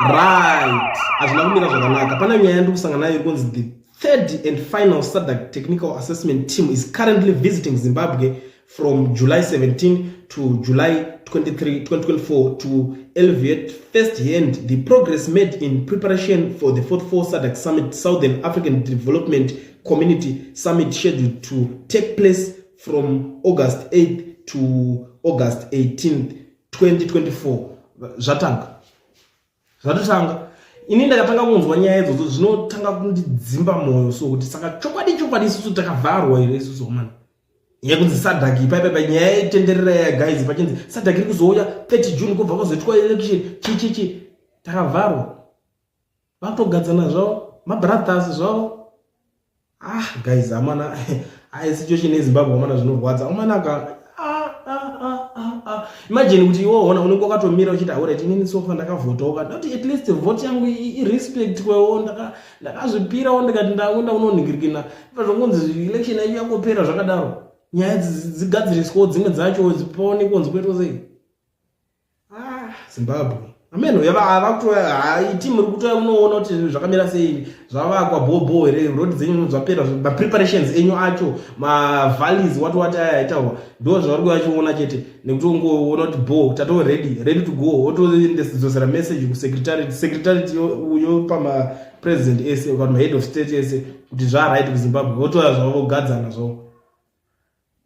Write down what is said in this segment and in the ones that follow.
Right, hazvina kumira zvakanaka. Pane nyaya yandiri kusangana nayo iri kunzi the third and final SADC technical assessment team is currently visiting Zimbabwe from July 17 to July 23, 2024 to alleviate first-hand the progress made in preparation for the 44 SADC Summit, Southern African Development Community Summit, scheduled to take place from August 8th to August 18th, 2024. Zvatanga, zvatotanga. Ini ndakatanga kunzwa nyaya idzodzo, zvinotanga kundidzimba mwoyo. So kuti saka chokwadi chokwadi isusu takavharwa here isusu mani? Yekunzi SADC ipaipai, nyaya yetenderera ya guys, pachinzi SADC iri kuzouya 30 June, kubva kwazoitwa election, chichichi, takavharwa. Vakutogadzana zvavo, mabrothers zvavo. Ah guys, amana, ai, situation yeZimbabwe amana, zvinorwadza amanaka. Ah, ah, ah, ah, ah. Imagine kuti iwe ona unenge wakatomira uchiti, "Alright, inini so far ndakavhotawo, ndati at least vote yangu irespect kwewo, ndakazvipirawo, ndikati ndakuenda unonhingirikina." Pazvongonzi election yacho yangopera zvakadaro, nyaya dzigadziriswawo, dzimwe dzacho dzipaonekwa kunzi kuitwa sei. Ah, Zimbabwe ameno timu iri kutoya unoona kuti zvakamira sei, zvavakwa bhobho here, road dzenyu zvapera, mapreparations enyu acho, mavalleys wati wati aya aitaurwa, ndo zvavari kuvachiona chete, nekuti ungoona kuti bo tato ready, ready to go, wotodzosera message kusecretariat, secretariat yopa mapresident ese kana mahead of state ese kuti zvaright kuZimbabwe, votoya zvavo vogadzana zvavo.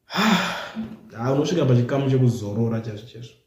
Ha, unosvika pachikamu chekuzorora chaizvo chaizvo.